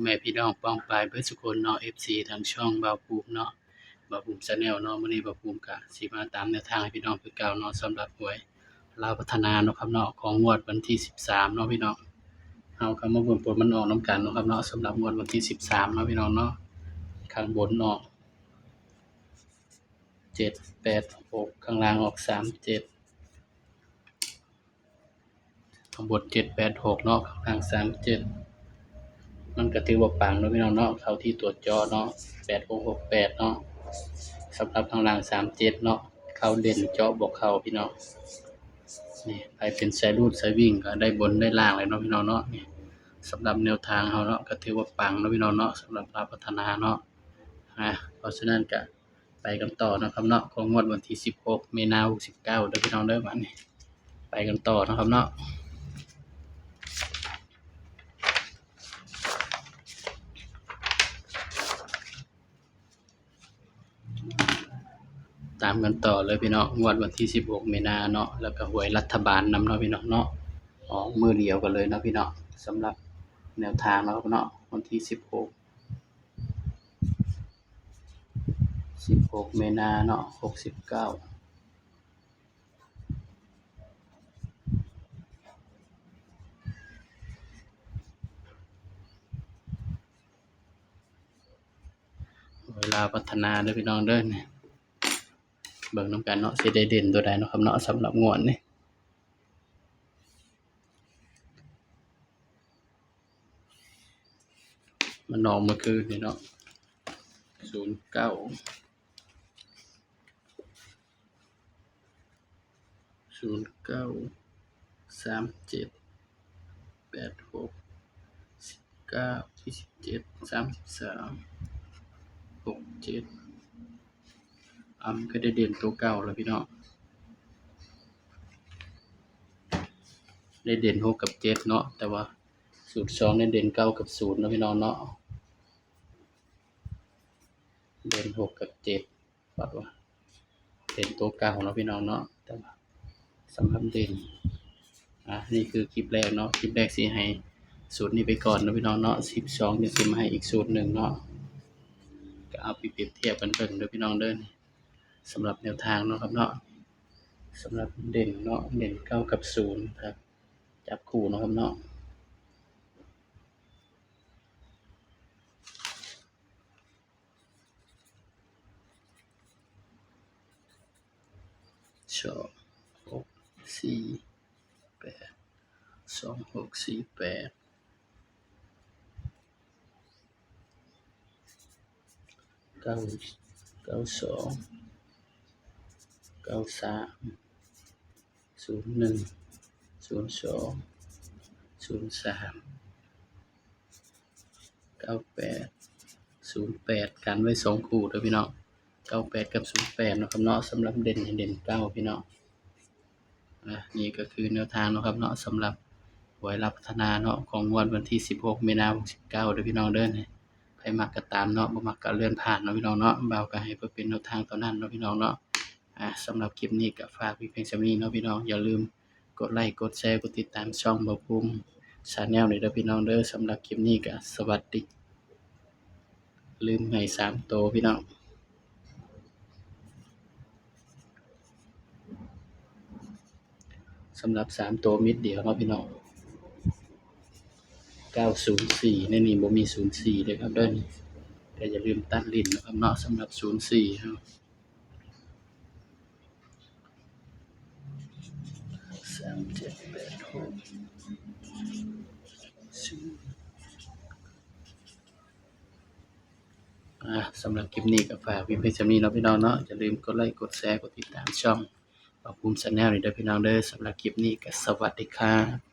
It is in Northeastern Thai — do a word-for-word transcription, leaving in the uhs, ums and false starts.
แม่พี่น้องป้องปายเบิดสุคนเนาะ เอฟซี ทางช่องบ่าวภูมิเนาะ บ่าวภูมิ Channel เนาะ มื้อนี้บ่าวภูมิก็สิมาตามแนวทางให้พี่น้องคือเก่าเนาะ สำหรับหวยลาวพัฒนาเนาะครับเนาะ ของงวดวันที่สิบสามเนาะพี่น้อง เฮาก็มาเบิ่งผลมันออกนำกันเนาะครับเนาะ สำหรับงวดวันที่สิบสามเนาะพี่น้องเนาะ ข้างบนเนาะ เจ็ดแปดหก ข้างล่างออก สามเจ็ด ข้างบน เจ็ดแปดหก เนาะ ข้างล่าง สามเจ็ด มันก็ถือว่าปังเนาะพี่น้องเนาะ เข้าที่ตัวเจาะเนาะ แปดหกหกแปด เนาะ สำหรับข้างล่าง สามเจ็ด เนาะ เข้าเด่นเจาะบ่เข้าพี่น้อง นี่ ไปเป็นสายรูดสายวิ่งก็ได้บนได้ล่างเลยเนาะพี่น้องเนาะ นี่ สำหรับแนวทางเฮาเนาะ ก็ถือว่าปังเนาะพี่น้องเนาะ สำหรับลาวพัฒนาเนาะ อ่ะ เพราะฉะนั้นก็ไปกันต่อเนาะครับเนาะ ของงวดวันที่สิบหกมีนาหกสิบเก้าเด้อพี่น้องเด้อ บัดนี้ ไปกันต่อเนาะครับเนาะ ตามกันต่อเลยพี่น้อง งวดวันที่สิบหกมีนาเนาะ แล้วก็หวยรัฐบาลนำเนาะพี่น้องเนาะ ออกมื้อเดียวกันเลยเนาะพี่น้อง สำหรับแนวทางเนาะครับเนาะ วันที่สิบหก สิบหกมีนาเนาะ หกสิบเก้า หวยลาวพัฒนาเด้อพี่น้องเด้อ นี่ เบิ่งนำกันเนาะ สิได้เด่นตัวใดเนาะครับเนาะ สำหรับงวดนี้ มันออกเมื่อคืนนี้เนาะ ศูนย์เก้า ศูนย์เก้า สามเจ็ด แปดหก สิบเก้า ยี่สิบเจ็ด สามสิบสาม หกเจ็ด อ่ะ มันก็ได้เด่นตัวเก่าแล้วพี่น้อง ได้เด่นหกกับเจ็ดเนาะ แต่ว่าสูตรสองเนี่ยเด่นเก้ากับศูนย์เนาะพี่น้องเนาะ เด่นหกกับเจ็ด ปัดว่า เด่นตัวเก่าเนาะพี่น้องเนาะ แต่ว่าสำหรับเด่น อ่ะ นี่คือคลิปแรกเนาะ คลิปแรกสิให้สูตรนี้ไปก่อนเนาะพี่น้องเนาะ คลิปสองจะสิมาให้อีกสูตรหนึ่งเนาะ ก็เอาไปเปรียบเทียบกันเบิ่งเด้อพี่น้องเด้อ สำหรับแนวทางเนาะครับเนาะ สำหรับเด่นเนาะ เด่นเก้ากับศูนย์ครับ จับคู่เนาะครับเนาะ สองหกสี่แปด สองหกสี่แปด เก้า เก้าสอง เก้าสาม ศูนย์หนึ่ง ศูนย์สอง ศูนย์สาม เก้าแปด ศูนย์แปด กันไว้สองคู่เด้อพี่น้อง เก้าแปด กับ ศูนย์แปด เนาะครับเนาะ สำหรับเด่นให้เด่นเก้าพี่น้อง อ่ะ นี่ก็คือแนวทางเนาะครับเนาะ สำหรับหวยลาวพัฒนาเนาะ ของงวดวันที่สิบหกมีนาหกสิบเก้าเด้อพี่น้องเด้อ ไผมักก็ตามเนาะ บ่มักก็เลื่อนผ่านเนาะพี่น้องเนาะ บ่าวก็ให้เพื่อเป็นแนวทางเท่านั้นเนาะพี่น้องเนาะ อ่ะ สำหรับคลิปนี้ก็ฝากไว้เพียงส่ำนี้เนาะพี่น้อง อย่าลืมกดไลค์ กดแชร์ กดติดตามช่องบ่าวภูมิ Channel นี่เด้อพี่น้องเด้อ สำหรับคลิปนี้ก็สวัสดี ลืมให้สามตัวพี่น้อง สำหรับสามตัวเม็ดเดียวเนาะพี่น้อง เก้าศูนย์สี่ ในนี้บ่มีศูนย์สี่เลยครับเด้อ ก็อย่าลืมตัดเล่นนะครับเนาะ สำหรับศูนย์สี่เนาะ สามเจ็ดแปดหก ศูนย์ อ่า สำหรับคลิปนี้ก็ฝากไว้เพียงส่ำนี้เนาะพี่น้องเนาะ อย่าลืมกดไลค์ กดแชร์ กดติดตามช่องบ่าวภูมิ Channel นี่เด้อพี่น้องเด้อ สำหรับคลิปนี้ก็สวัสดีครับ